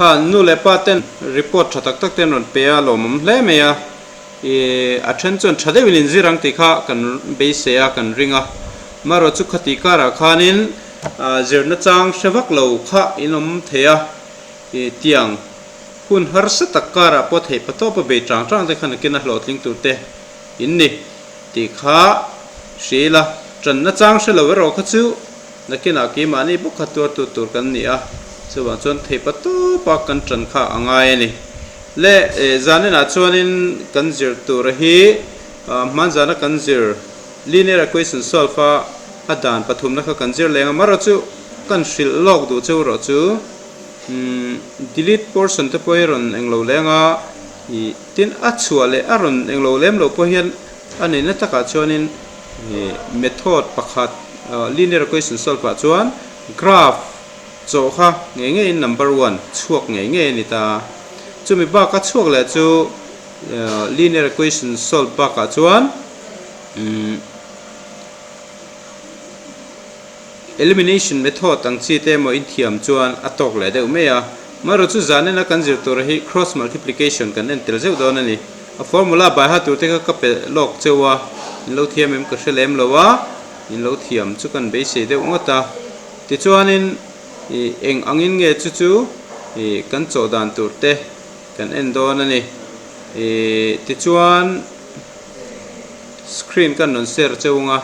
Kha nu leh pa ten report tha tak tak te an rawn pe a, lawmawm hle mai a, ih a then chuan tha deuhin inzir ang tih kha kan beisei a, kan ring a. Marawh chu khati karah khanin zirna chang hre vak lo kha in awm thei a, ih tiang hun harsa tak karah pawh theih pa tawpa bei tang tang te kha nakin a hlawhtling tur te in ni tih kha hria ila, tanna chang hre lo erawh kha chu Nakinah keimahni bawk kha tuartu tur kan ni a, chuvang chuan theipa tawpa kan tan kha a ngai a ni. Le zaninah chuanin kan zir tura hi hmanzana kan zir linear equation solve a a dan pathumna kha kan zir leng a, marawh chu kan hrilh lawk duh cheu erawh chu delete portion te pawh hi rawn englo leng a, tin a chhuah leh a rawn englo lem loh pawh hian a neihna takah chuanin Method pakhat linear equation solve ah chuan graph chawh kha ngei ngeiin number one chhuak ngei ngei a ni ta. Chumi baka chhuak leh chu linear equation solve bakah chuan elimination method ang chi te emaw inthiam chuan a tawk leh deuh mai a. Amaherawhchu chu zanina kan zir tur hi cross multiplication kan en tel zeuh dawn a ni. A formula bai ha tur te kha ka pe lawk cheu a, in lo thiam em ka hre lem lo a, in lo thiam chu kan beisei deuh ngawt a. Tichuanin ih eng angin nge chu chu ih kan chawh dan tur te kan en dawn a ni. Ih tichuan screen kan rawn share cheu ang a.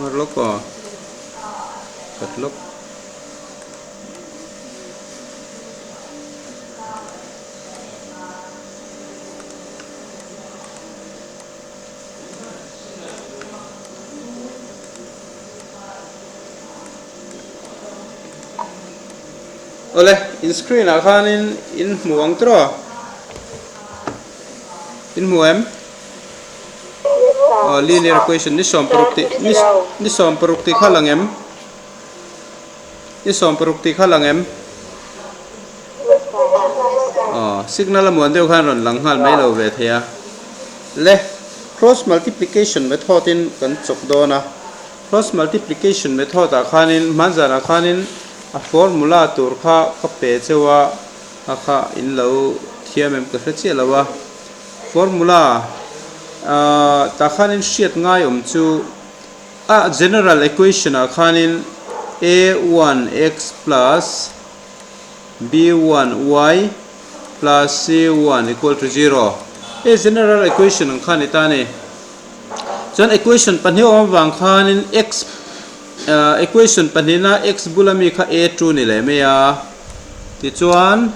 Mar lawk aw khat lawk. Awle in screen ah khanin in hmu ang tawh in hmu em? Aw linear equation ni 16 tih ni 16 tih kha lang em? I 16 tih kha lang em? Aw, signal a muan deuh khan rawn lang nghal mai lo ve thei a. Le, cross multiplication method in kan chawk dawn a. Cross multiplication method ah khanin hmanzanah khanin a formula tur kha ka pe cheu a, a kha in lo thiam em ka hre chiah lo a. Formula ah tah khanin hriat ngai awm chu. A general equation ah khanin a one x plus b one y plus c one equal to zero hei general equation ang kha a ni ta a ni. Chuan equation pahnih awm avang khanin x equation pahnihna x bula mi kha a two ni leh mai a, tichuan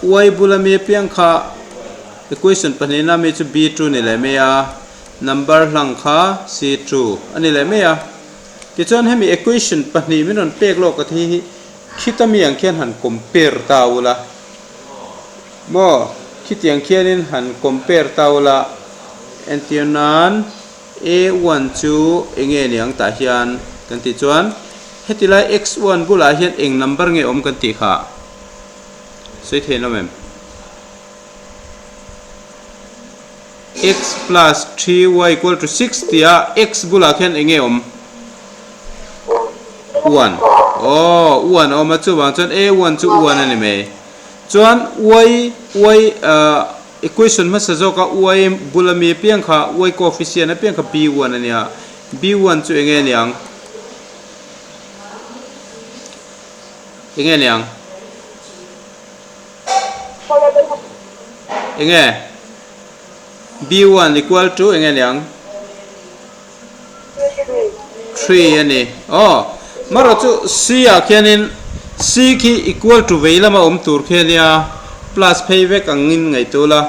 y bula mi apiang kha equation pahnihna mi chu b two ni leh mai a. Number hlang kha C two a ni leh mai a. Tichuan hemi equation pahnih min rawn pek lawk a thi hi khita mi ang khian han compare ta ula maw khitiang khianin han compare ta ula entir nan A one chu eng nge ni ang tah hian kan tih chuan heti lai X one bulah hian eng number nge awm kan tih kha sawi theih lo em? X plus 3y equal to 6 tia x bulah khian eng nge awm? 1. Aw, 1 a awm a, chuvang chuan a 1 chu 1 a ni mai. Chuan y, y equation hmasa zawka y bula mi apiang kha y coefficient apiang kha b 1 a nia. B 1 chu eng nge niang? Eng nge niang? Enge? B1 equal to enge niang? 3 a ni. Aw, marawh chu C ah khianin C khi equal to vei lama awm tur khi a nia, plus phei vek angin ngaihtuah ula,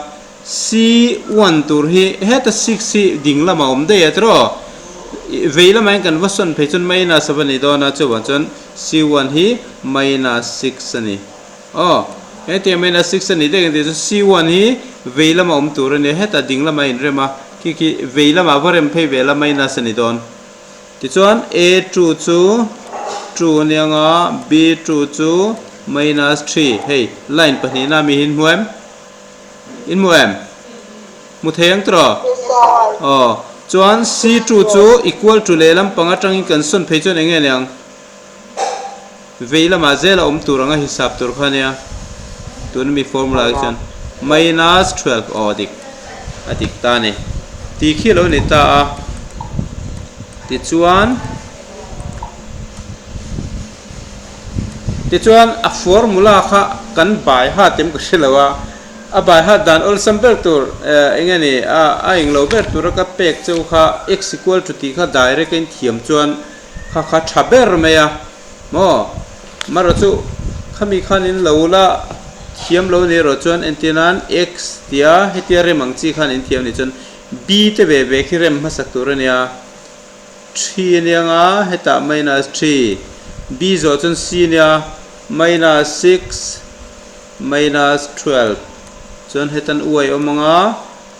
C1 tur hi heta 6 hi ding lama awm daih a tiraw? Vei lamah hian kan va sawn phei chuan minus a va ni dawn a, chuvang chuan c one hi minus six a ni. Aw, hetiang minus six a ni daih ang tih chu c one hi vei lama awm tur a ni a, hetah ding lamah a inrem a, khi khi vei lamah va rem phei ve la minus a ni dawn. Tichuan a two chu two a ni ang a, b two chu minus three, hei line pahnihna mi hi in hmu em? In hmu em? Hmu thei ang tawh? Aw, chuan c two chu equal to lehlam pang atangin kan sawn phei chuan eng nge ni ang? Vei lamah zel a awm tur anga hisap tur kha ania tuna mi formula ah chuan minus 12 aw dik a dik ta a ni tih khi a lo ni ta a tichuan tichuan a formula kha kan bai hat em ka hre lo a a bai hat dan awlsam ber tur eng nge ni a a englo ber tura ka pek cheu kha x equal to tih kha direct a inthiam chuan Kha kha tha ber mai a maw? Marawh chu khami khan in lo la thiam lo ni erawh chuan entir nan x tia hetia rem ang chi khan in thiam nih chuan b te ve ve khi rem hmasak tur a nia. Three a nia nga hetah minus three b zawh chuan c a nia minus six minus 12 chuan hetan y awm ang a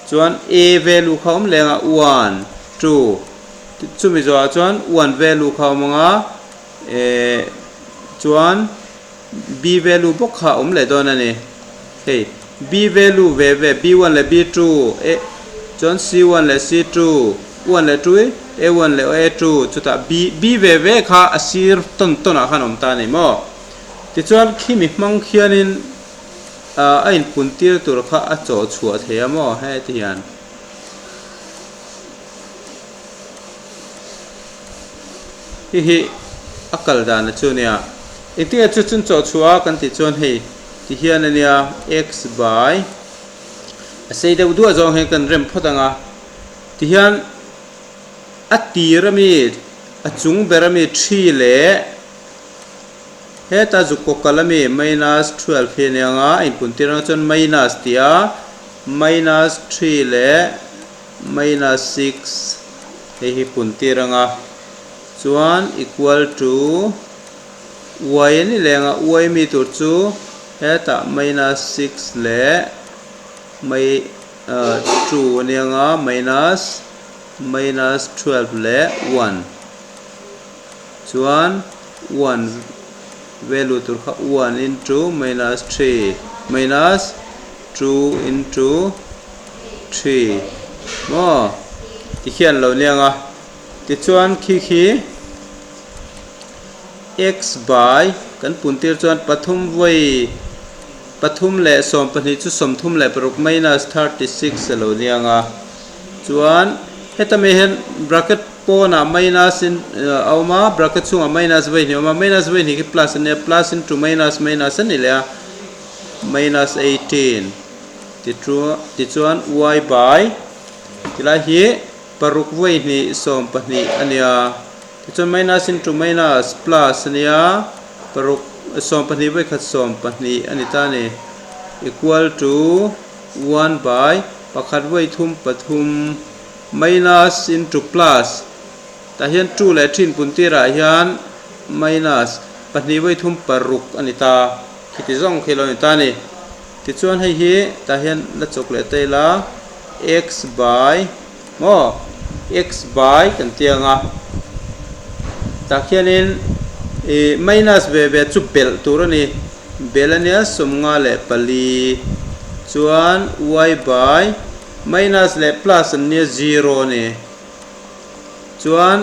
chuan a value kha awm leh ang a one two Chumi zawhah chuan one value kha a awm ang a, eh chuan b value bawk kha a awm leh dawn a ni. Hei b value ve ve b one leh b two eh chuan c one leh c two, one leh two hi a one leh a two chutah b b ve ve kha a sir tawn tawn ah khan a awm ta a ni maw. Tichuan khimi hmang khianin ah a inpuntir tur kha a chawh chhuah thei a maw heti hian. Hei hi a kal dan a chu nia engtin nge chu chun chawh chhuah a kan tih chuan hei ti hian a nia x by a sei deuh duah zawng hian kan rem phawt ang a ti hian a tir ami a chung ber ami three leh heta zuk kaw kal ami minus 12 hi a nia ang a a inpun tir ang chuan minus tih a minus three leh minus six hei hi pun tir anga chuan equal to y a ni leh anga y mi tur chu hetah minus six leh mai ah two a ni anga minus minus 12 leh one chuan one value tur kha one into minus three minus two into Three maw ti khian lo niang a tichuan khi khi x by kan pun tir chuan pathum vawi pathum leh 12 chu 36 minus 36 a lo niang a chuan heta mai hian bracket pawnah minus in a awm a bracket chhungah minus vawi hnih a awm a minus vawi hnih khi plus a nia plus into minus minus a ni leh a minus 18. Tichuan y by tilai hi paruk vawi hnih 12 a nia. Tichuan minus into minus plus a nia paruk 12 vawi khat 12 a ni ta a ni. Equal to one by pakhat vawi thum pathum minus into plus tah hian two leh thin pun tirah hian minus pahnih vawi thum paruk a ni ta. Khiti zawng khi lo ni ta a ni. Tichuan hei hi tah hian la chawk leh ta ila x by maw x by kan ti ang a tah khianin ih minus ve ve chu belh tur a ni belh a nia 54 chuan y by minus leh plus an nia zero a ni chuan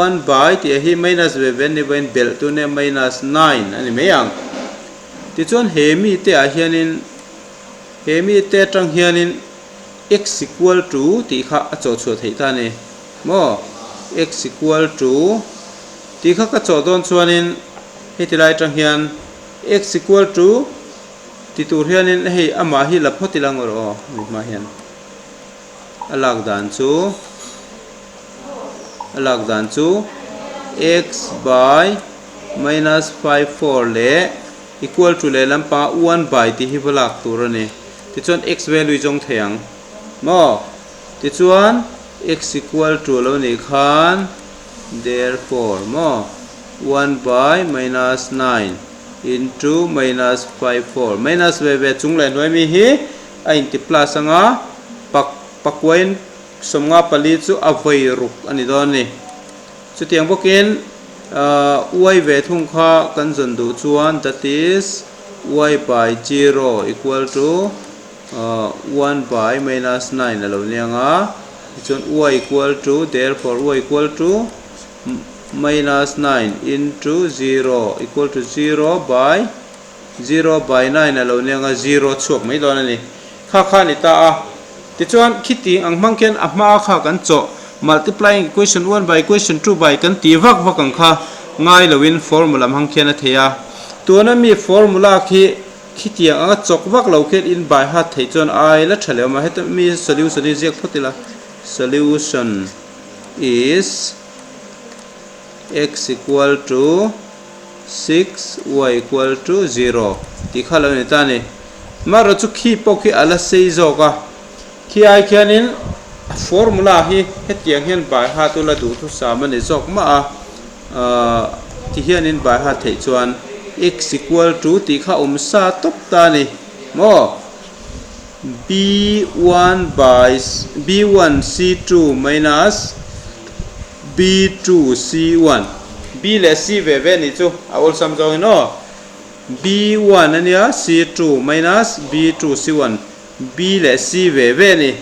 one by tih ah hi minus ve ve an ni vawiin belh tur a nia minus nine a ni mai ang. Tichuan he mite ah hianin he mite atang hianin x equal to tih kha a chawh chhuah theih ta a ni maw? x equal to tih kha ka chawh dawn chuanin heti lai atang hian x equal to ti tur hianin hei amah hi la phawt ila ngawr aw hemi hma hian a lak dan chu a lak dan chu x by minus 5 4 leh equal to leh lampanga 1 by tih hi va lak tur a ni. Tichuan x value i zawng thei ang maw? Tichuan X equal to lo nih khan therefore maw one by minus nine into minus five four minus ve ve chung leh hnuai mi hi a inti plus anga pak pakuain sawmnga pali chu a vawi ruk a ni dawn a ni. Chutiang bawkin y ve thung kha kan zawn duh chuan that is y by zero equal to one by minus nine a lo niang a, tichuan y equal to therefore y equal to minus nine into zero equal to zero by zero by nine a lo niang a, zero chhuak mai dawn a ni. Kha kha a ni ta a. Tichuan khiti ang hmang khian a hma kha kan chawh multiplying equation one by equation two by kan tih vak vak ang kha ngai loin formula hmang khian a thei a. Tuna mi formula khi khitiang anga chawk vak lo khian in by heart theih chuan ai la tha leh awm a. Heta mi solution hi ziak phawt ila solution is x equal to 6 y equal to 0 tih kha lo ni ta a ni. Amaherawh chu khi pawh khi a la sei zawk a, khi ai khianin a formula hi hetiang hian by heart ula duh thusam a ni zawk mah a, ahh ti hianin by heart theih chuan x equal to tih kha awm sa tawp ta a ni maw? B1 by B1 C2 minus B2 C1 B leh C ve ve nih chu a awlsam zawngin aw. B1 a nia C2 minus B2 C1 B leh C ve ve a ni.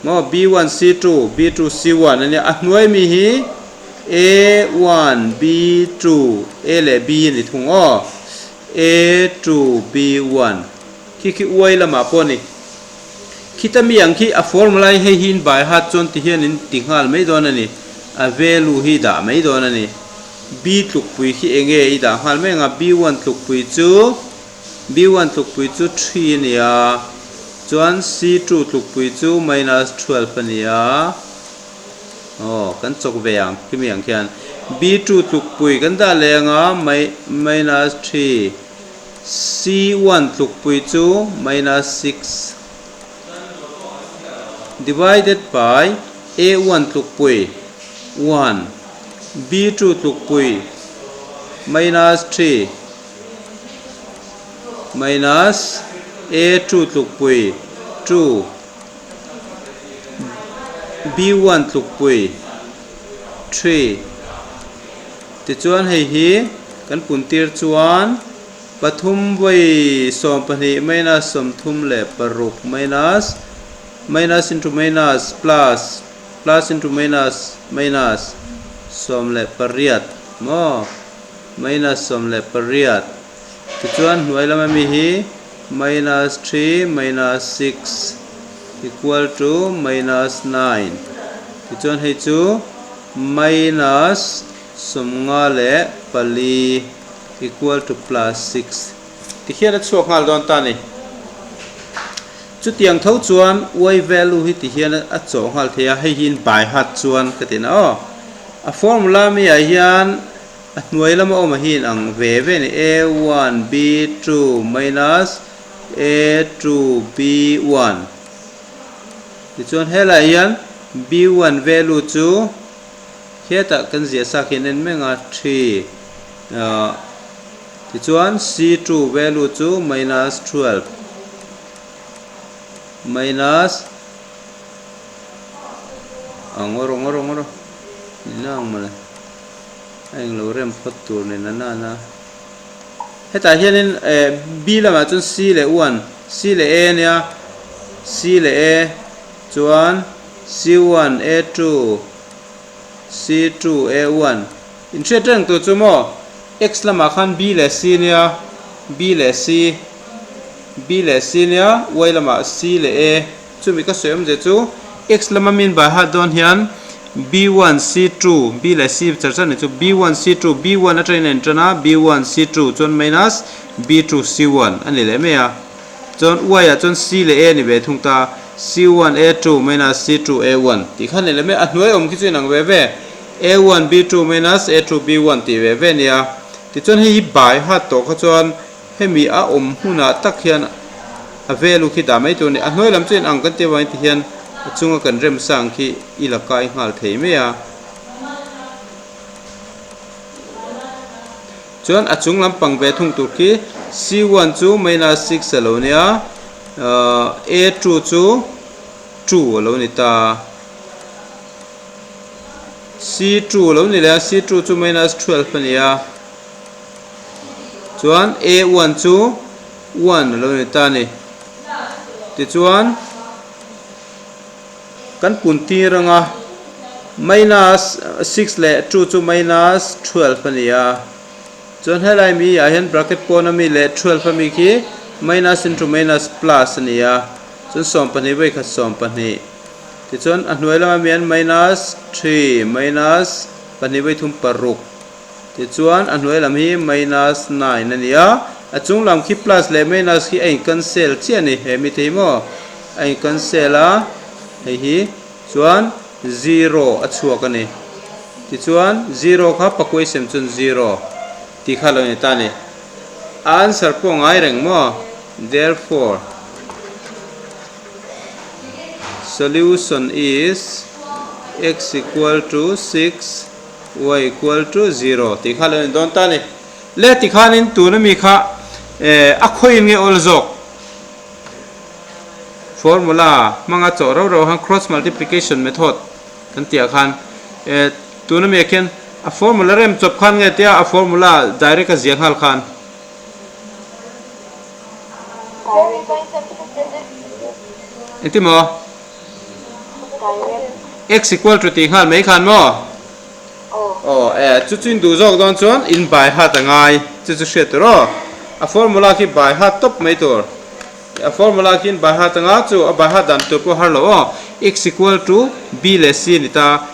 Maw B1 C2 B2 C1 a nia a hnuai mi hi A1 B2 A leh B a ni thung aw. A2 B1 khi khi uai lamah pawh a ni. Khita mi ang khi a formula hi hei hi in by heart chuan ti hian in ti nghal mai dawn a ni. A value hi dah mai dawn a ni. B tlukpui khi enge i dah nghal mai ang a, B one tlukpui chu B one tlukpui chu three a ni a, chuan C two tlukpui chu minus twelve a ni a. Aw kan chawk ve ang khi mi ang khian B two tlukpui kan dah leh ang a minus three. C one tlukpui chu minus six divided by A one tlukpui one B two tlukpui minus three minus A two tlukpui two B one tlukpui three Tichuan hei hi kan puntir chuan pathum vawi 12 minus 36 minus minus into minus plus plus into minus minus 18 maw minus 18 tichuan hnuai lama mi hi minus 3 minus 6 equal to minus 9 tichuan hei chu minus 54 equal to plus 6 ti hian a chhuak nghal dawn ta a ni. Chutiang tho chuan y value hi ti hian a chawh nghal thei a, hei hi in by heart chuan ka ti na aw. A formula mi ah hian a hnuai lama awm ah hi in ang ve ve a ni, a one b two minus a two b one. Tichuan helaiah hian b one value chu hetah kan ziah sak hian en meng a three ahh tichuan c two value chu minus twelve minus a ngawr ngawr ngawr nina ang mawle a englo rem phawt tur nen a nana Hetah hianin eh B lamah chuan C leh one, C leh A ania, C leh A chuan C one, A two, C two, A one. Inhriat reng tur chu maw X lamah khan B leh C ania, B leh C, B leh C ania, Y lamah C leh A. Chumi ka sawi awmzia chu X lama min by heart dawn hian B one C two B leh C char char ni chu B one C two B one atangin a intan a B one C two chuan minus B two C one a ni leh mai a chuan Y ah chuan C leh A ni ve thung ta C one A two minus C two A one tih kha a ni leh mai a hnuai awm khi chu inang ve ve A one B two minus A two B one tih ve ve a ni a tichuan hei hi by heart tawh kha chuan Hemi a awm hmunah tak hian a value khi dah mai tur a ni. A hnuai lam chu in ang kan tih avangin ti hian A chunga kan remsang khi i la kai nghal thei mai a. Chuan a chung lampang ve thung tur khi C1 chu minus 6 a lo nia, A2 chu 2 a lo ni ta. C2 a lo ni leh a, C2 chu minus 12 a ni a. Chuan A1 chu 1 a lo ni ta a ni. Tichuan kan pun tir anga minus 6 leh 2 chu minus 12 a ni a. Chuan helai mi ah hian bracket pawn ami leh 12 ami khi minus into minus plus a ni a. Chuan 12 vawi khat 12. Tichuan a hnuai lamah mi hian minus 3 minus pahnih vawi thum paruk. Tichuan a hnuai lam hi minus 9 a ni a, a chung lam khi plus leh minus khi a in cancel chiah a ni, he mi thei maw? A in cancel a, hei hi chuan zero a chhuak a ni. Tichuan zero kha pakuai sem chuan zero tih kha lo ni ta a ni. A answer pawh ngai reng maw? Therefore solution is x equal to 6 Y equal to 0 tih kha lo ni dawn ta a ni. Le tikhanin tuna mi kha a khawiin nge awl zawk? Formula hmanga chawh rau rau khan cross multiplication method kan tih ah khan tuna mi ah khian a formula rem chawp khan nge tia a formula direct a zia nghal khan? Engti maw? X equal to tih nghal mai khan maw? Aw e, chu chu in duh zawk dawn chuan in by heart a ngai, chu chu hriat tur aw. A formula khi by heart tawp mai tur. A formula khi in by heart anga chu a by heart dan tur pawh har lo aw. X equal to B leh C a ni ta.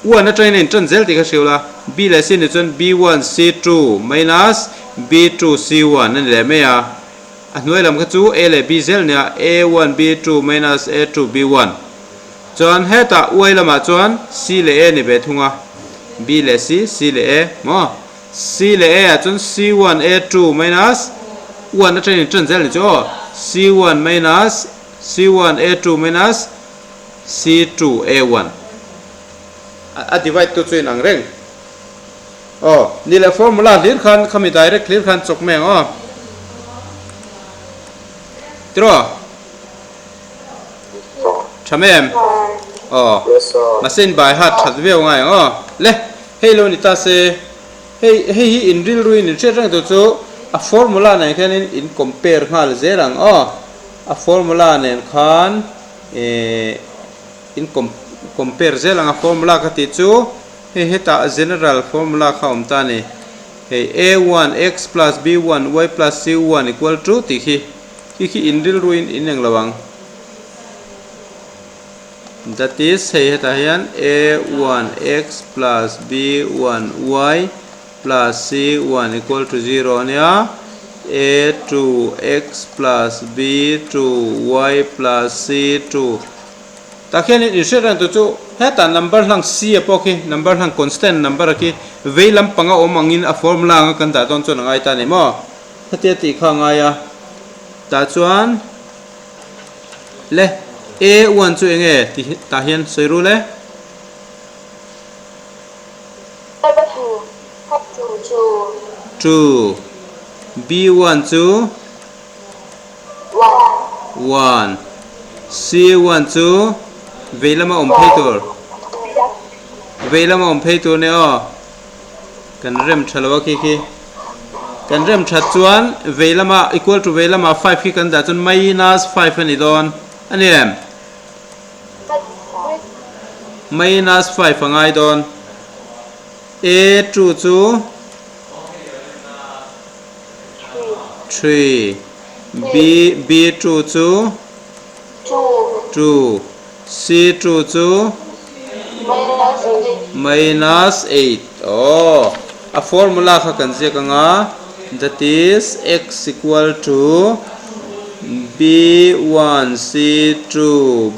One atangin a intan zel tih kha hriau la. B leh C ni chuan B1 C2 minus B2 C1 a ni leh mai a. A hnuai lam kha chu A leh B zel nia, A one B two minus A two B one. Chuan hetah Y lamah chuan C leh A ni ve thung a, B leh C, C leh A maw? C leh A ah chuan C one A two minus one atangin in tan zel ni chu aw, C one minus C one A two minus C two A one. A divide tu chu inang reng. Aw, ni leh formula hlir khan khami direct hlir khan chawk mai ang aw. Tiraw? Tha mai em? Aw, mahse in bai hat that viau ngai ang aw. Le, hei lo ni ta se, hei hei hi in rilru in in hriat reng tur chu a formula nen khian in in compare nghal zel ang aw. A formula nen khan eh in compare zel ang a formula ka tih chu. Hei hetah general formula kha awm ta a ni. Hei a one x plus b one y plus c one equal to tih khi khi khi in rilruin in eng lo ang. That is hei hetah hian a one x plus b one y plus c one equal to zero a nia. A two x plus b two y plus c two. Tah khian in hriat reng tur chu hetah number hlang C a pawh khi number hlang constant number a khi vei lampang a awm angin a formula anga kan dah dawn chuan a ngai ta a ni maw? Khatia tih kha a ngai a. Tah chuan le A one chu eng nge tih tah hian sawi ru le. Two. B one chu. One. C one chu vei lama awm phei tur. Vei lama awm phei tur nia aw. Kan rem tha lo a khi khi. Kan rem that chuan vei lama equal to vei lama 5 khi kan dah chuan minus 5 a ni dawn. A ni em? Minus 5 a ngai dawn. A 2 chu 3 B B2 chu 2 C2 chu minus 8 aw a formula kha kan ziak anga that is x equal to B1 C2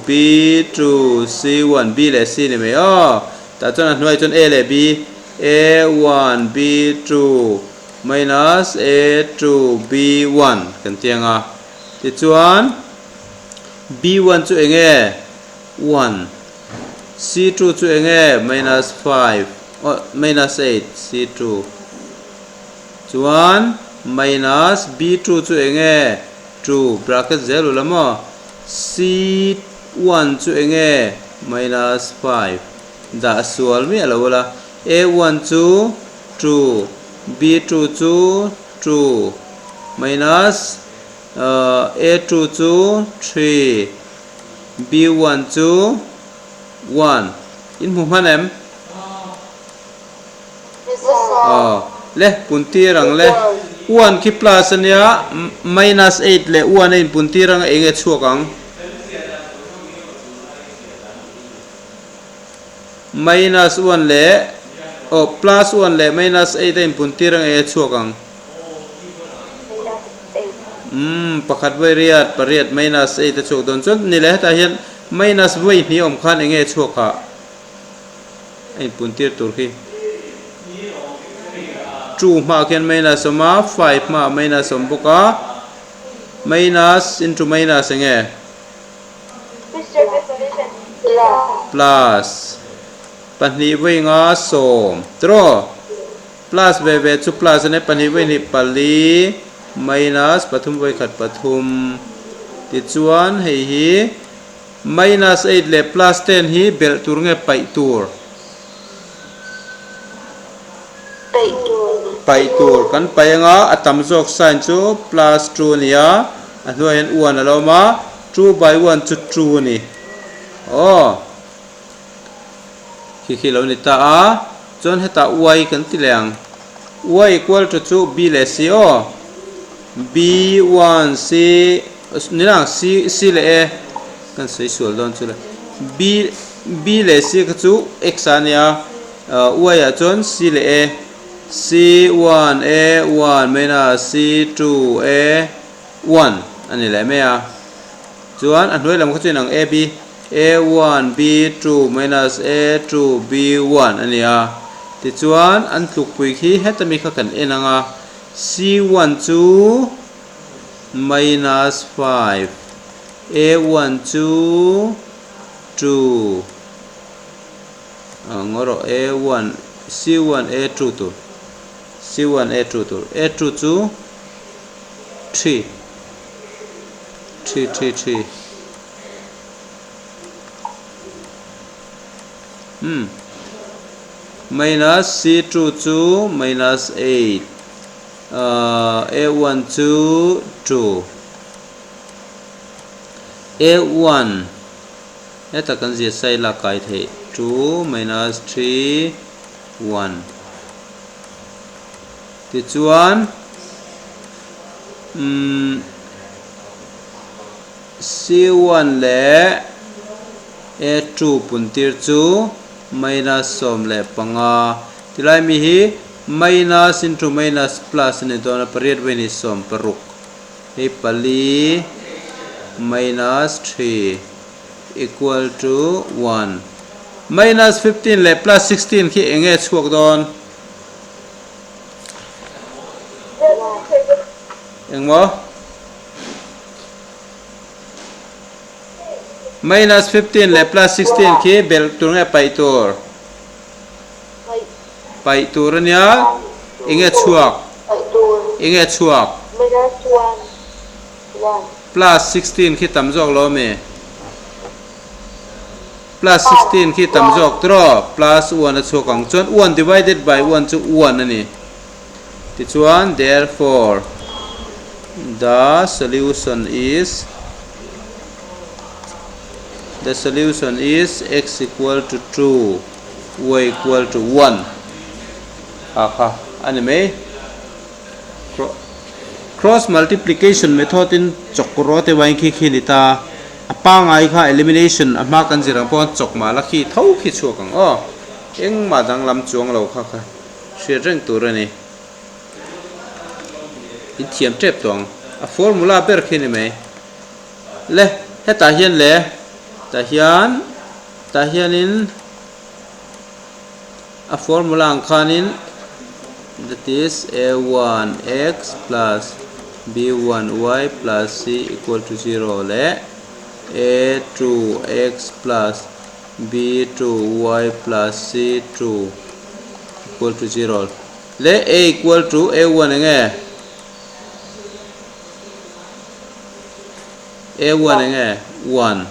B2 C1 B leh C ni mai aw tah chuan a hnuaiah chuan A leh B A1 B2 minus A 2 B 1 kan ti ang a, tichuan B 1 chu eng nge? 1. C2 chu enge? Minus 5, oh, minus 8, C2. Chuan minus B2 chu enge? 2, bracket zel ula maw? C1 chu enge? Minus 5. Dah sual miah lo ula. A1 chu 2, B2 chu 2, minus A2 chu 3, B1 chu 1. In hmu hman em? Aw. Le, pun tir ang le. 1 khi plus a nia, minus 8 leh 1 a inpun tir ang a, eng nge chhuak ang? Minus 1 leh, aw, plus 1 leh minus 8 a inpun tir ang a, eng nge chhuak ang? Umm, pakhat vawi riat, pariat minus 8 a chhuak dawn chuan ni leh hetah hian minus vawi hnih awm khan eng nge chhuak ah a inpun tir tur khi. Two hmaah khian minus awm a, five hmaah minus awm bawk a, minus into minus eng nge? Plus pahnih vawi nga sawm tiraw? Plus ve ve chu plus a nia, pahnih vawi hnih pali minus pathum vawi khat pathum. Tichuan hei hi minus 8 leh plus 10 hi belh tur nge paih tur? Paih tur. Paih tur. Kan paih anga a tam zawk sign chu plus 2 a ni a, a hnuaiah hian 1 a lo awm a, 2 by 1 chu 2 a ni. Aw. Khi khi lo ni ta a, chuan hetah y kan ti leh ang. Y equal to chu b leh c aw. B one c ni lang c c leh a kan sawi sual dawn chu le. B b leh c kha chu x a nia y ah chuan c leh a. C one a one minus c two a one a ni leh mai a. Chuan a hnuai lam kha chu inang a b. A one B two minus A two B one a ni a. Tichuan an tlukpui khi heta mi kha kan en ang a, C one chu minus 5, A one chu 2, ngaw rawh A one C one A two tur, C one A two tur, A two chu 3, 3 3 3. Umm minus C2 chu minus 8 ahh A1 chu 2 A1 heta kan zia sai lak kai theih 2 minus 3 1 tichuan umm C1 leh A2 puntir chu minus 15. Tilai mi hi minus into minus plus a ni dawn a, pariat vawi ni 16. Hei pali minus 3 equal to 1. Minus 15 leh plus 16 khi eng nge chhuak dawn? Engmaw? Minus 15 leh plus 16 khi belh tur nge paih tur? Paih tur a nia. Enge chhuak? Enge chhuak? Plus 16 khi tam zawk lo ami? Plus 16 khi tam zawk tiraw? Plus 1 a chhuak ang. Chuan 1 divided by 1 chu 1 a ni. Tichuan, therefore, the solution is the solution is x equal to 2, y equal to 1. Ha kha a ni mai. Cross multiplication method in chawk rawh te vain khi khi ni ta. A pangai kha elimination a hma kan zir ang pawh chawk mah la khi tho khi chhuak ang aw. Engmah danglam chuang lo kha kha. Hriat reng tur a ni. In thiam tep tawh ang. A formula ber khi a ni mai. Le, hetah hian le, tah hian, tah hianin a formula ang khanin that is a one x plus b one y plus c equal to zero leh. A two x plus B two y plus C two equal to zero leh A equal to A one eng nge? A one eng nge? One.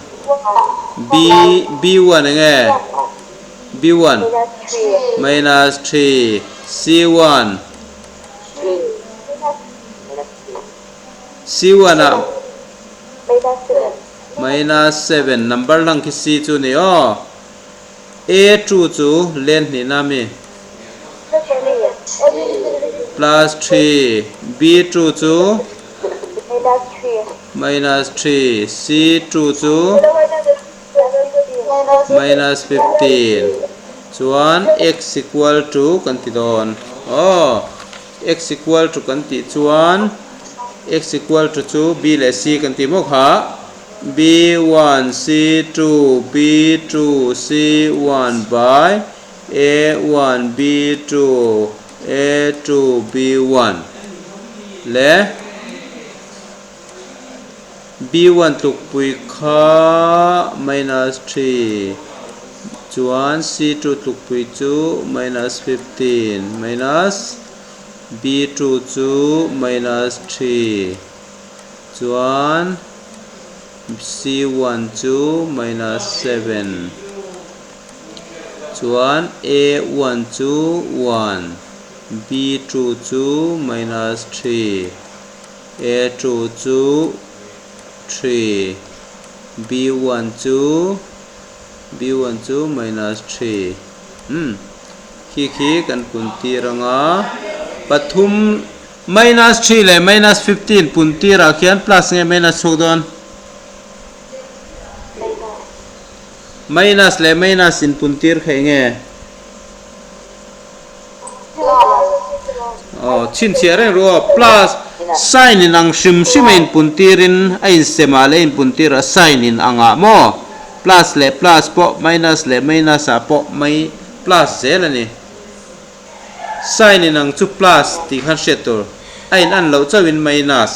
B B one eng nge? B one minus three C one C one ah minus 7 number lang khi C chu ni aw. A 2 chu len hnih na mi plus 3 B 2 chu minus 3 C 2 chu minus 15 chuan x equal to kan ti dawn aw. X equal to kan tih chuan x equal to chu b leh c kan tih maw kha b one c two b two c one by a one b two a two b one leh b one tlukpui kha minus 3 chuan c two tlukpui chu minus 15 minus b two chu minus 3 chuan c one chu minus 7 chuan a one chu 1 b two chu minus 3 A two chu 3, B one chu B one chu minus 3. Umm khi khi kan pun tir anga pathum minus 3 leh minus 15 pun tirah khian plus nge minus chhuak dawn? Minus leh minus in pun tir kha enge? Aw chhinchhiah reng ru aw plus sign in ang hrim hrim a inpun tirin a insem ah leh a inpun tir a sign in ang ah maw plus leh plus pawh minus leh minus ah pawh mai plus zel a ni sign in ang chu plus tih khan hriat tur a in an loh chauhin minus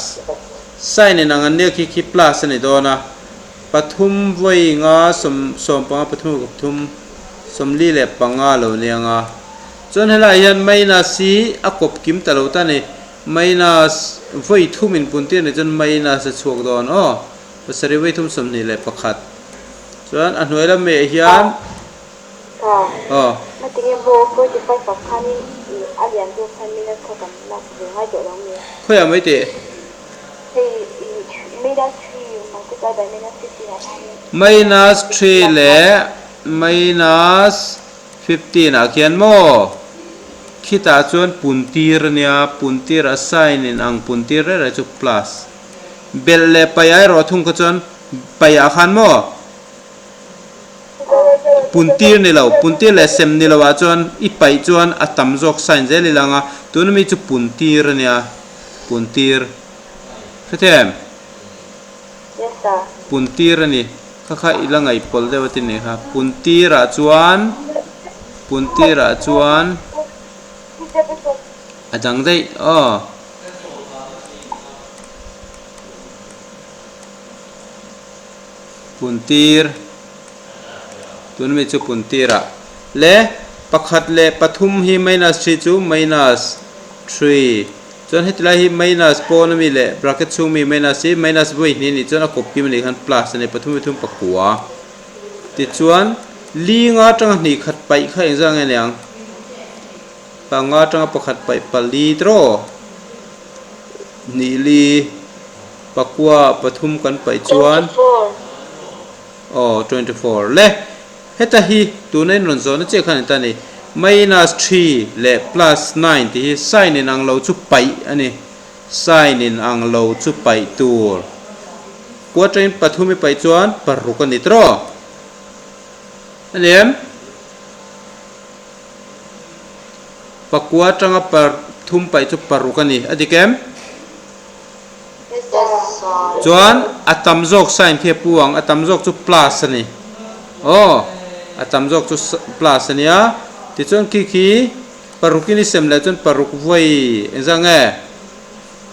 sign in ang an nia khi khi plus a ni dawn a pathum vawi nga sawm sawm panga pathum pathum 45 lo niang a. Chuan helaiah hian minus hi a kawp kim ta lo ta ni. Minus vawi thum in pun tir ni chuan minus a chhuak dawn aw. Pasarih vawi thum 21. Chuan a hnuai lam meh hian aw. Khawiah mai teh? Minus 3 leh Minus 15 ah khian maw? Khitah chuan pun tir a nia, pun tir a sign in ang pun tir reng reng chu plus. Belh leh paih ah erawh thung kha chuan paih ah khan maw? Pun tir ni lo, pun tir leh sem ni lo ah chuan i paih chuan a tam zawk sign zel i lang a, tuna mi chu pun tir a nia, pun tir. Hrethiam? Yes sir. Pun tir a ni. Kha kha i la ngaihpawlh deuh a ti nih kha. Pun tirah chuan pun tirah chuan a dang daih aw. Pun tir tun mi chu pun tirah le pakhat leh pathum hi minus 3 chu minus 3. Chuan heti lai hi minus pawn ami leh bracket chhung mi minus hi minus vawi hnih anih chuan a kawp kim anih khan plus a ni pathum pathum pakua. Tichuan li nga atanga hnih khat paih kha engzah nge niang? Panga atanga pakhat paih pali tiraw? Hnih li pakua pathum kan paih chuan aw 24 le. Heta hi tuna in rawn zawhna chiah khan ta ni. Minus 3 leh plus 9 tih hi sign in ang lo chu paih a ni. Sign in ang lo chu paih tur. Quarter in pathum i paih chuan paruk a ni tawh. A ni em? Pakua atanga pathum paih chu paruk a ni. A dik em? Chuan a tam zawk sign khi a pu ang, a tam zawk chu plus a ni. Aw, a tam zawk chu plus a nia. Tichuan khi khi paruk in i sem leh chuan paruk vawi engzah nge?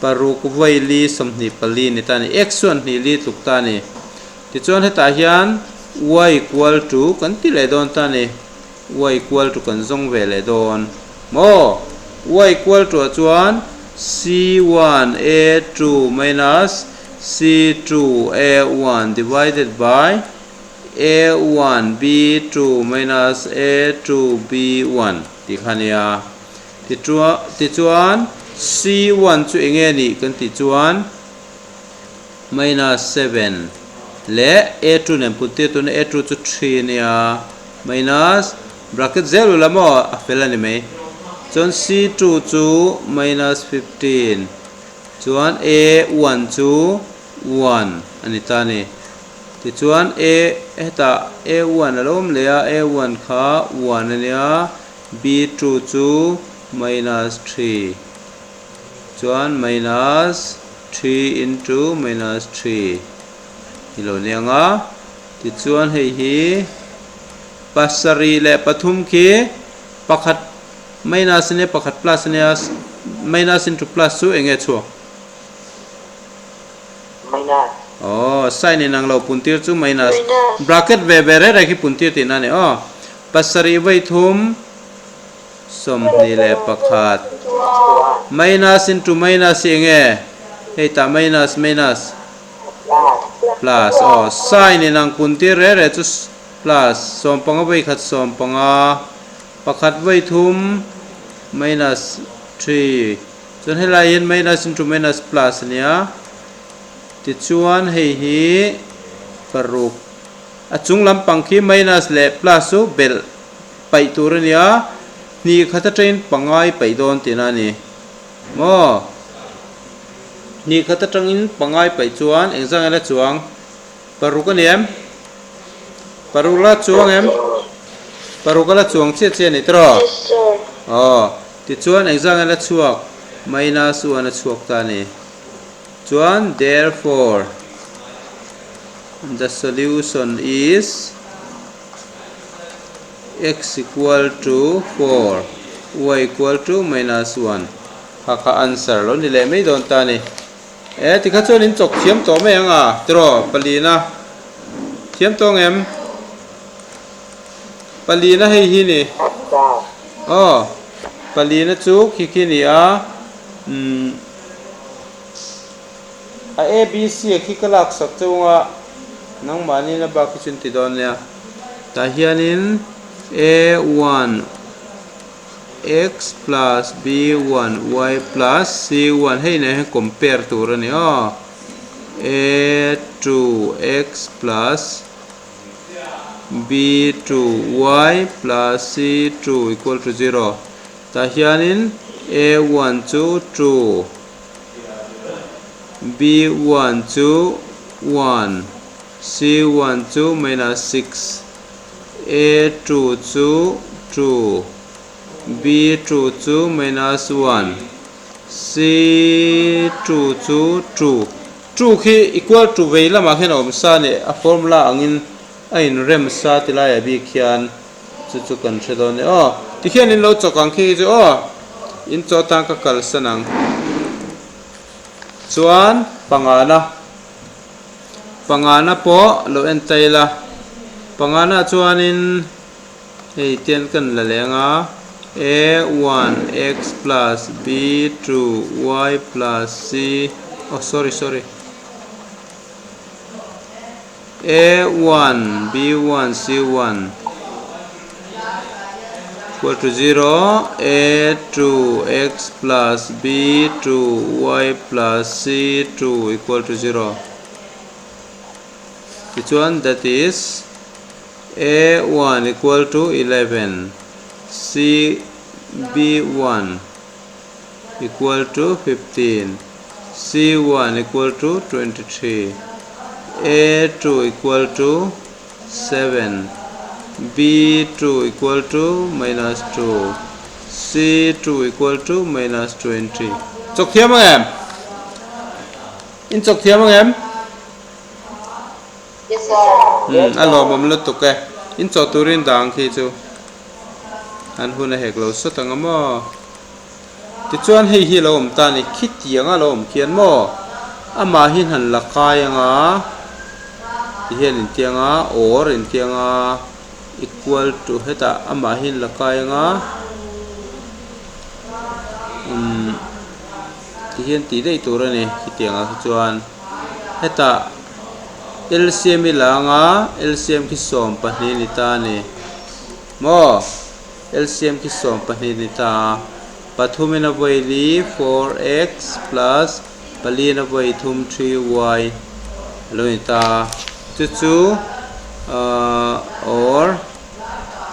Paruk vawi li 24 ni ta a ni. X chuan hnih li tluk ta a ni. Tichuan hetah hian y equal to kan ti leh dawn ta a ni. Y equal to kan zawng ve leh dawn maw? Y equal to ah chuan c1 a2 minus c2 a1 divided by a1 b2 minus a2 b1 tih kha a nia. Tichuan c1 chu eng nge nih kan tih chuan minus 7 leh a2 nen put tir tuna a2 chu 3 a nia. Minus bracket zel ula maw a fel a ni mai. Chuan c2 chu minus 15 chuan a1 chu 1 a ni ta a ni. Tichuan a hetah a1 a lo awm leh a, a1 kha 1 a nia, b2 chu minus 3 chuan minus 3 into minus 3 ni lo nia ang a. Tichuan hei hi 73 khi pakhat minus ania pakhat plus ania minus into plus chu eng nge chhuak? Minus. Aw sign in ang lo puntir chu minus. Bracket ve ve reng reng khi puntir tihna a ni aw. 7 3 21 minus into minus hi eng nge? Hei tah minus minus. Plus aw sign in ang pun tir reh reh chu plus 15 vawi khat 15 pakhat vawi thum minus 3 chuan helai hian minus into minus plus a nia tichuan hei hi paruk a chung lampang khi minus leh plus chu belh paih tur a nia hnih khat atangin pangai paih dawn tihna a ni. Maw? Hnih khat atangin pangai paih chuan engzah nge la chuang? Paruk a ni em? Paruk la chuang em? Paruk a la chuang chiah chiah a ni tawh? Aw, tichuan engzah nge la chhuak? Minus one a chhuak ta a ni. Chuan therefore the solution is x equal to 4 y equal to minus 1 kha kha answer lo ni leh mai dawn ta a ni. E tikha chuan in chawk thiam tawh mai ang a tiraw palina thiam tawh ang em? Palina hei hi ni aw palina chu khi khi ni a umm a abc a khi ka lak sak chunga nangmahni na bak hi chu an ti dawn nia tah hianin a 1 x plus b 1 y plus c 1 hei nen hian compare tur a ni aw a 2 x plus b 2 y plus c 2 equal to 0 tah hianin a 1 chu 2 B 1 chu 1, C 1 chu minus 6, A 2 chu 2, B 2 chu minus 1, C 2 chu 2. 2 khi equal to vei lamah khian a awm sa a ni, a formula angin a inrem sa ti laiah bik khian chu chu kan hre dawn e aw. Tikhian in lo chawk ang khi chu aw. In chaw tan ka kalsan ang. Chuan pangana pangana pawh lo en ta ila. Pangana chuanin hei tian kan la leng a a 1 x plus b 2 y plus c oh sorry sorry a 1 b 1 c 1 equal to 0 a 2 x plus b 2 y plus c 2 equal to 0 tichuan that is a 1 equal to 11 c b 1 equal to 15 c 1 equal to 23 a 2 equal to 7 b 2 equal to minus 2 c 2 equal to minus 20 Chawk thiam ang em? In chawk thiam ang em? Yes sir. A lawmawm lutuk e. In chaw turin dang khi chu an hun a hek lo sawt ang a maw? Tichuan hei hi a lo awm ta a ni, khitiang a lo awm khian maw? Amah hi han la kai ang a, Ti hian intiang a or intiang a equal to hetah amah hi la kai anga umm ti hian tih daih tur a ni khitiang ah khi chuan hetah LCM i la anga LCM khi 12 ni ta a ni maw LCM khi 12 ni ta a pathumin a vawi li 4x plus pali na vawi thum 3y a lo ni ta a chu chu ahh or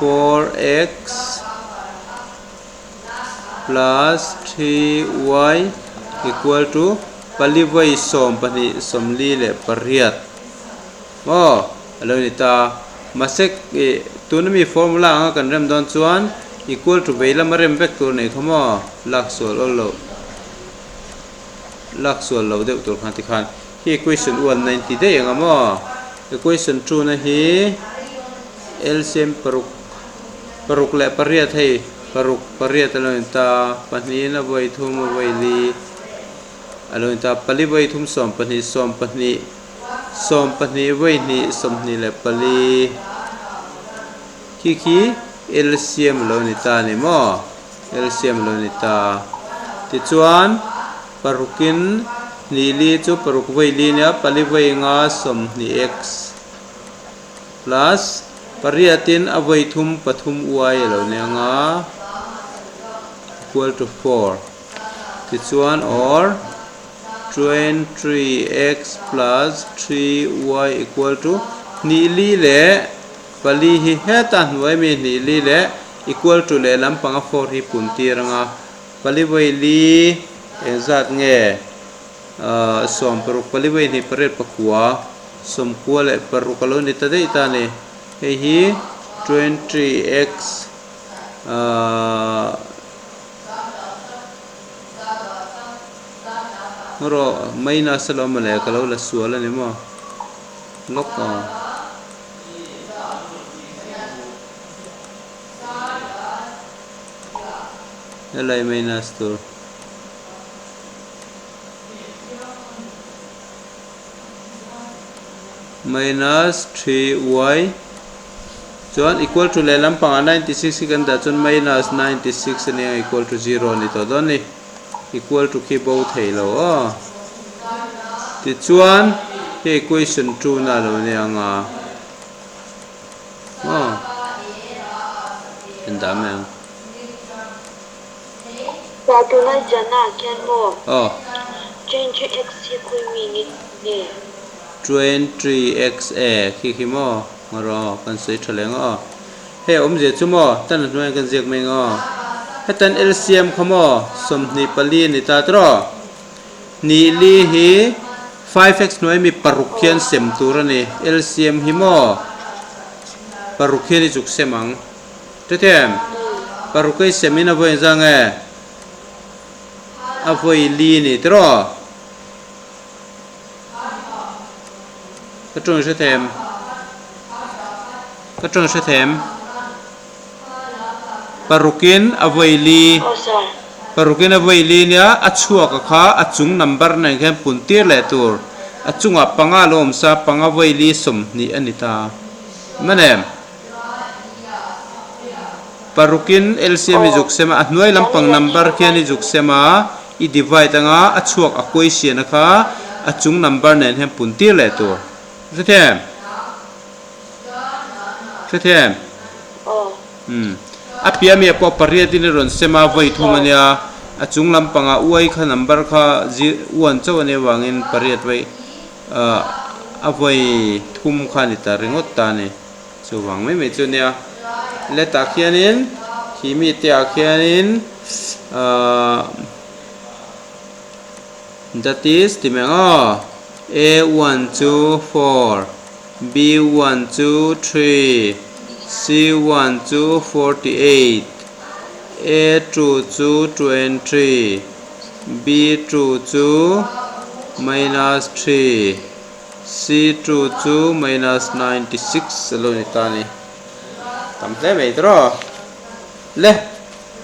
4x plus 3y equal to pali vawi 12 48 maw a lo ni ta a mahse ih tuna mi formula anga kan rem dawn chuan equal to vei lama rem vek tur a nih kha maw lak sual awl loh. Lak sual lo deuh tur khan tikhan hi equation one na inti daih ang a maw? Equation two na hi LCM paruk paruk leh pariat hei paruk pariat a lo in ta pahnihin a vawi thum a vawi li a lo in ta pali vawi thum 12 12 12 vawi hnih 24 khi khi LCM a lo ni ta a ni maw? LCM lo ni ta. Tichuan, parukin hnih li chu paruk vawi li nia, pali vawi nga 20 x plus pariatin a vawi thum pathum y a lo nia nga equal to 4. Tichuan, or 23x plus 3y equal to hnih li leh Pali hi heta hnuai mi hnih li leh equal to leh lampang a 4 hi pun tir anga pali vawi li eng zat nge ahh 16 pali vawi hnih pariat pakua sawmkua leh paruk a lo ni ta daih ta a ni hei hi 20x ahh rawh minus a lo awm le ka lo la sual a ni maw lawk a. Helai minus tur. Minus 3y chuan equal to lehlam pangah 96 hi kan dah chuan minus 96 a nia equal to 0 a ni tawh dawn a ni. Equal to khi bo thei lo aw. Tichuan hei equation 2 na lo nia anga aw en dah mai ang. Sa tunai jana khian maw Aw. 23x hi khawi mi nge nge? 23x e khi khi maw ngarawh aw kan sawi tha leng aw. Hei awmzia chu maw tan a hnuaiah kan ziak mai ang aw. Hetan LCM kha maw 24 a ni ta tawh. Hnih li hi 5x hnuai mi paruk hian sem tur a ni. LCM hi maw paruk hian i zuk sem ang. Hrethiam? Paruk i sem in a vawi engzah nge? A vawi li a ni tawh. Ka tawng hre them. Ka tawng hre them. Parukin a vawi li. Parukin a vawi li nia a chhuak a kha a chung number nen khian pun tir leh tur. A chungah panga lo awm sa panga vawi li 20 a ni ta. Man em? Parukin LCM i zuk sem a, a hnuai lampang number khian i zuk sem a, i divide anga a chhuak a quotient a kha a chung number nen hian pun tir leh tur. Hrethiam? Hrethiam? Umm. A piah mi ah pawh pariat in i rawn sem a, vawi thum a nia, a chung lampangah uai kha number kha one chauh a nih avangin pariat vawi ah a vawi thum kha a ni ta ringawt ta a ni. Chuvang mai mai chu nia letah khianin khi mite ah khianin ahh that is ti mai ang aw a one chu four b one chu three c one chu 48 a two chu 23 b two chu minus three. C two chu minus 96 a lo ni ta a ni. Tam hle mai tawh. Le,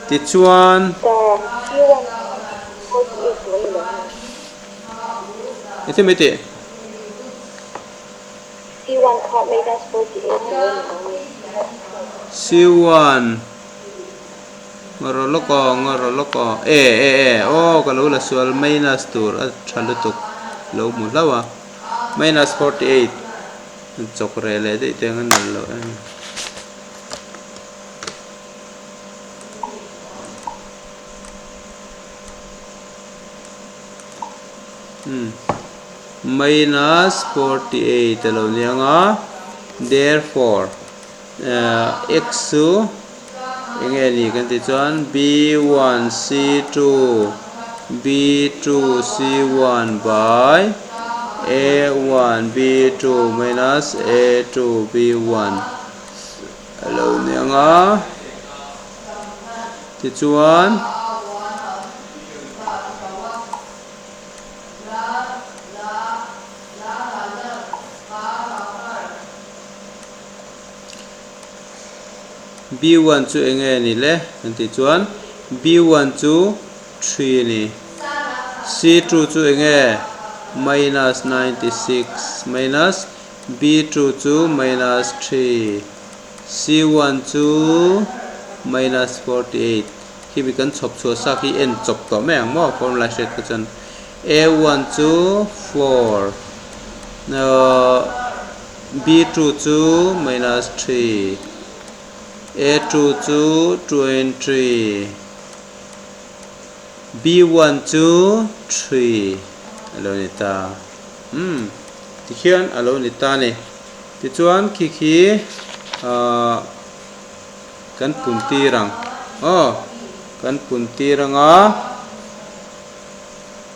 tichuan. Sir, C one 48 lo ni lo nge? Eng thil mai tih? C one. one kha minus 48 tur a ni lo mi? C1 Ngarawh lawk aw, ngarawh lawk aw. E e e aw ka lo la sual minus tur a tha lutuk lo hmu hlauh a. Minus 48 chawk reh leh daih te ang a nalh loh em. Umm minus 48 a lo ni ang a therefore x chu eng nge ni kan tih chuan b one c two b two c one by a one b two minus a two b one a lo ni ang a tichuan. B1 chu eng nge ni le kan tih chuan B1 chu 3 a ni. C2 chu eng nge minus 96 minus B2 chu minus 3 C1 chu minus 48 khi mi kan chhawp chhuah sa khi en chawp tawh mai ang maw formula hriat kha chuan A1 chu 4 B2 chu minus 3 A2 chu 20 B1 chu 3 a lo ni ta umm tikhian a lo ni ta a ni tichuan khi khi ahh kan pun tir ang aw kan pun tir ang a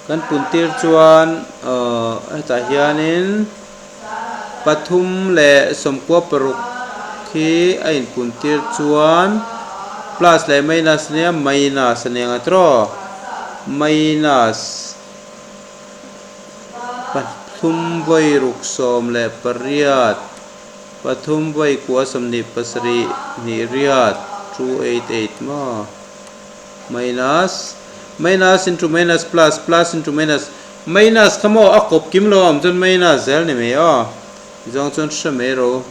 kan pun tir chuan ahh hetah hianin pathum leh sawmkua paruk khi a inpun tir chuan plus leh minus ania minus a ni ang a tiraw minus pathum vawi ruk sawm leh pariat. Pathum vawi kua 27 hnih riat, 288 maw? Minus, minus into minus plus, plus into minus, minus kha maw a kawp kim lo a awm chuan minus zel ni mai aw. Zawng chuan hre mai ro.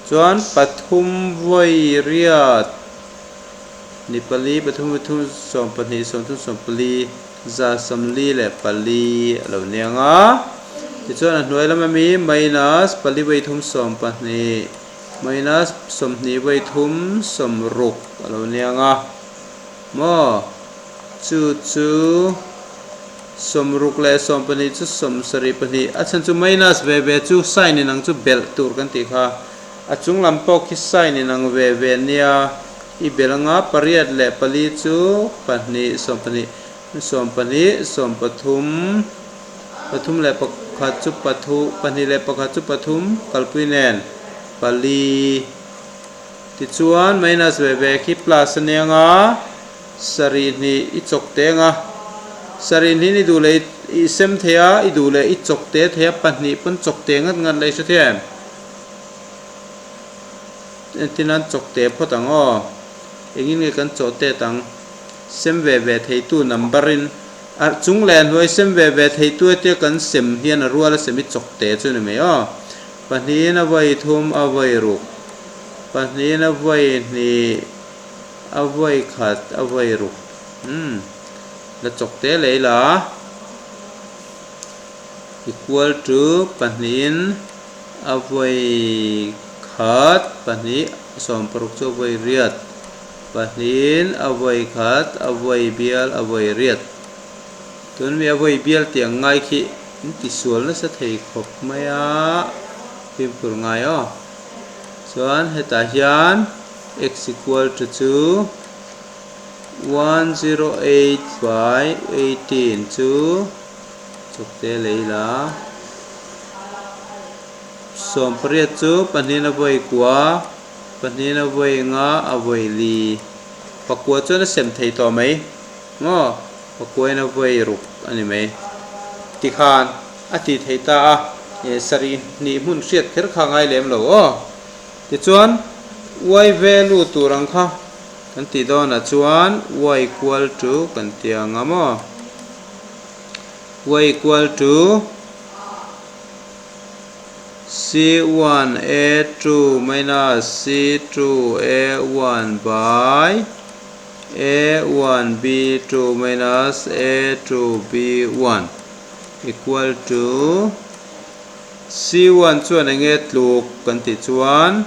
Chuan pathum vawi riat ni pali, pathum vawi thum 12, 30 14. 144 a lo niang a. Tichuan a hnuai lam ami minus pali vawi thum 12 minus 20 vawi thum 60 a lo niang a. Maw? Chu chu 60 leh 12 chu 72 a chhan chu minus ve ve chu sign inang chu belh tur kan tih kha. A chung lam pawh khi sign inang ve ve nia. I bel anga pariat leh pali chu pahnih 12 12 13 pathum leh pakhat chu pathu pahnih leh pakhat chu pathum kalpui nen pali tichuan minus ve ve khi plus a nia anga sarih hnih i chawk te anga sarih hnih ni duh leh i sem thei a i duh leh i chawk te thei a pahnih pawn chawk te ngat ngat la i hre thei em. Entin an chawk teh phawt ang aw. Engin nge kan chawh tet ang? Sem ve ve theitu number in a chung leh a hnuai sem ve ve theitu hetia kan sem hian a rual a sem i chawk teh chu ni mai aw. Pahnihin a vawi thum a vawi ruk, pahnihin a vawi hnih a vawi khat a vawi ruk. Umm la chawk teh leh ila equal to pahnihin. A vawi khat pahnih 60 chu a vawi riat pahnihin a vawi khat a vawi bial a vawi riat tun mi a vawi bial tih ang ngai khi in ti sual nasa thei khawp mai a fimkhur ngai aw chuan hetah hian x equal to chu 108 by 18 chu Chawkte lei la. 18 chu pahnihin a vawi kua, pahnihin a vawi nga, a vawi li. Pakua chuan a sem thei tawh mai. Maw? Pakuain a vawi ruk a ni mai. Tikhan a ti thei ta a, sarih hnih hmun hriat kher kha ngai lem lo aw. Tichuan, y value tur ang kha kan tih dawnah chuan y equal to kan ti ang a maw? Y equal to C. C1 A2 minus C2 A1 by A1 B2 minus A2 B1 equal to C1 chuan eng nge tluk kan tih chuan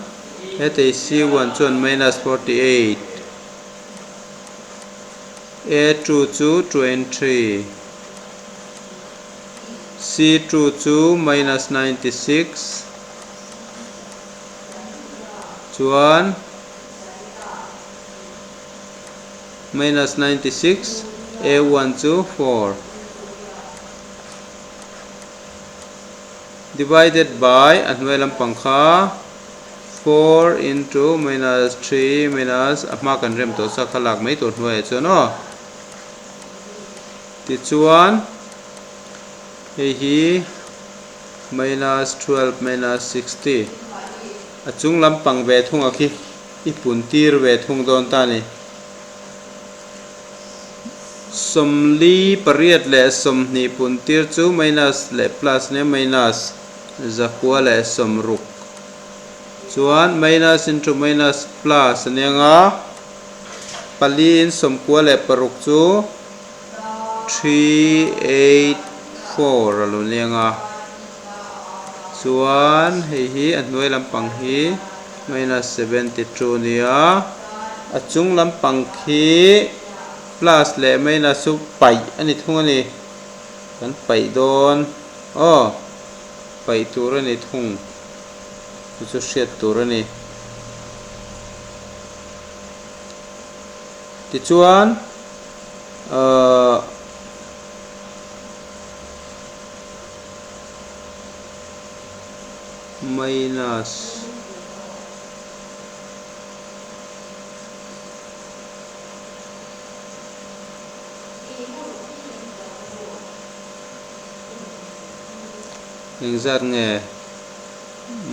hetei C1 chuan minus 48 A2 chu 23 C2 chu minus 96 chuan minus 96 A1 chu 4 divided by a hnuai lampang kha 4 into minus 3 minus a hma kan rem tawh sa kha lak mai tur hnuaiah chuan aw. Tichuan, hei hi minus 12 minus 60 a chung lampang ve thung a khi i pun tir ve thung dawn ta a ni. Sawmli pariat leh 20 pun tir chu minus leh plus nia minus zakua leh 60 chuan minus into minus plus a nia nga pali in 96 chu 384 a lo leng a, chuan hei hi a hnuai lampang hi minus 72 a ni a, a chung lampang khi plus leh minus chu paih a ni thung a ni, kan paih dawn aw paih tur a ni thung chu chu hriat tur a ni. Tichuan ahh minus engzat nge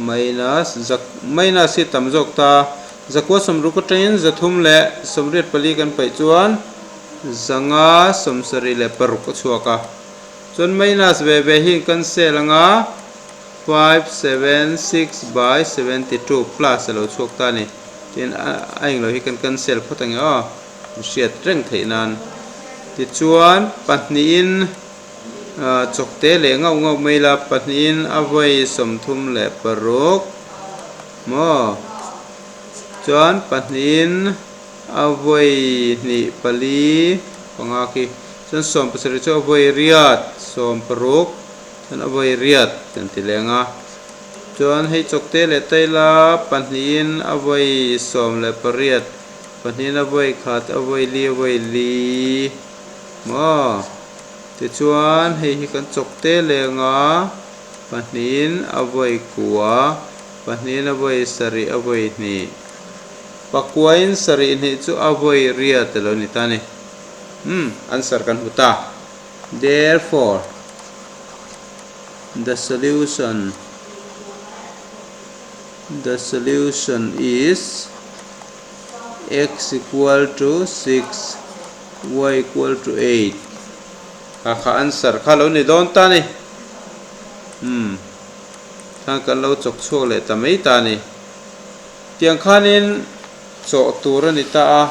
minus zak minus hi tam zawk ta zakua 60 atangin 384 kan paih chuan 576 a chhuak a chuan minus ve ve hi kan cancel anga 576 by 72 plus a lo chhuak ta a ni tin a englo hi kan cancel phawt ange aw hriat reng theih nan tichuan pahnihin Chawkte leh ngauh ngauh mai la pahnihin a vawi 36 maw? Chuan pahnihin a vawi hnih pali panga khi chuan 17 chu a vawi riat 16 chuan a vawi riat kan ti leng a. Chuan hei chawkte leh taila pahnihin a vawi 18 pahnihin a vawi khat a vawi li a vawi li maw? Tichuan, hei hi kan chawk te leng a, pahnihin a vawi kua, pahnihin a vawi sarih a vawi hnih. Pakuain sarih hnih chu a vawi riat a lo ni ta a ni. Umm, answer kan hmu ta. Therefore, the solution, the solution is x equal to 6. Y equal to 8 kha kha answer kha lo ni dawn ta ni. Umm khan kan lo chawk chhuak leh ta mai ta ni. Tiang khanin chawh tur a ni ta a,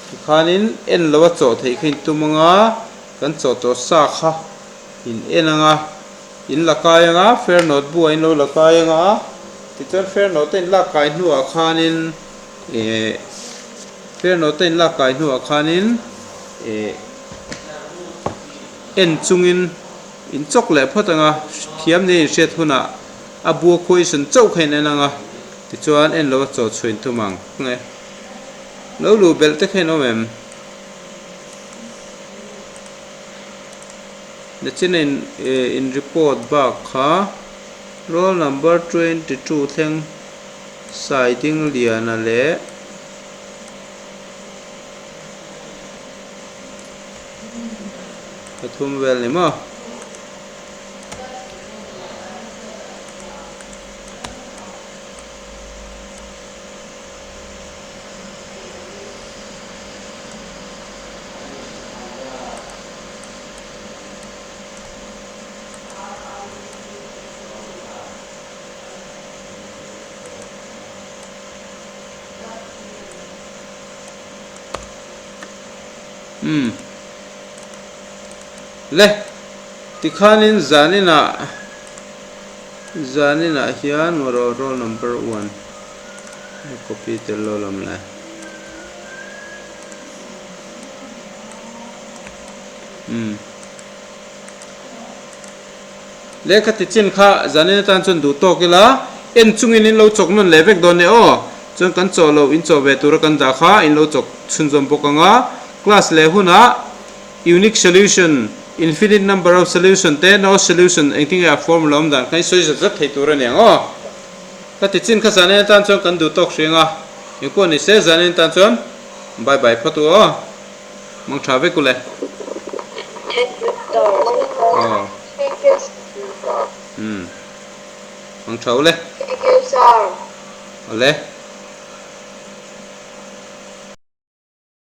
tikhanin en lo a chawh theih kha in tum anga kan chawh tawh sa kha in en anga in la kai anga fair note bu ah in lo la kai anga tichuan fair note a in lak kai hnuah khanin Eh fair note a inlak kai hnuah khanin eh en chungin in chawk leh phawt anga thiam nia inhriat hunah a bua question chauh kha in en anga tichuan en lo a chaw chhuin thum ang nge lo luh belh te kha in awm em nachin in eh in report bak kha roll number 22 thleng Saidingliana leh pathum vel ni maw? Umm. Le, tikhanin zaninah zaninah hian maw roll number one copy tel lo lam le. Umm. Lehkha ti chin kha zanin atan chuan duh tawk ila, en chungin in lo chawk nawn leh vek dawn e aw. Chuan kan chawh loh in chawh ve tura kan dah kha in lo chawk chhunzawm bawk ang a. Class leh hunah unique solution, infinite number of solution te no solution engtin nge a formula awm dan kha in sawi zat zat thei tur a ni ang aw. Ka ti chin kha zanin atan chuan kan duh tawk hring a, engpawh ni se zanin atan chuan bye bye phawt u aw. Mang tha vek u le. Thank you sir. Aw. Thank you sir. Umm. Mang tha u le. Thank you sir. Awle.